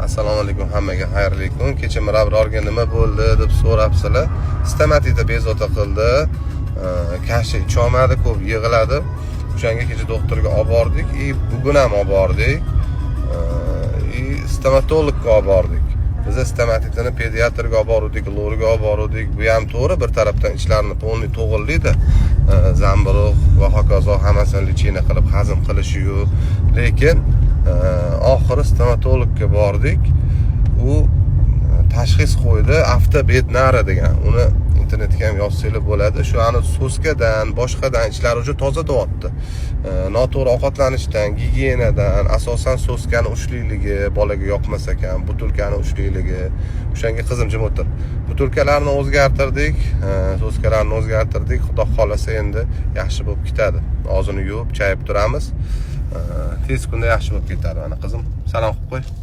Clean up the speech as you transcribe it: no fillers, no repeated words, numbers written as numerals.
Assalomu alaykum hammaga, xayrli kun. Kecha Mirabrorga nima bo'ldi deb so'rabsizlar. Stomatita bezovta qildi. Kasha icholmadi, ko'p yig'iladi. O'shanga kecha doktorga olib bordik и bugun ham olib bordik. И stomatologga olib bordik. Biz stomatitini pediatrga olib bordik, lorga olib bordik. Bu ham to'g'ri, bir tarafdan ichlarini полный to'g'irlaydi. Zamburug' va hokazo hammasini лечение qilib hazm qilishiyu, lekin oxiri stomatologga bordik. U tashxis qo'ydi, afta Bednara degan. Uni internetga ham yozsanglar bo'ladi. Shu ani соска dan, boshqadan ichlari уже toza deyapti. Noto'g'ri ovqatlanishdan, gigiyenadan, asosan соска ni uchlikligi bolaga yoqmas ekan, butilkani uchlikligi. O'shanga qizim jim o'tir. Butilkalarni o'zgartirdik, соска larni o'zgartirdik. Xudo xohlasa endi yaxshi bo'lib ketadi. Og'zini yuvib, chayib turamiz. Tez kunda yaxshi bo'lib ketadi. Mana qizim, salom qilib qo'y.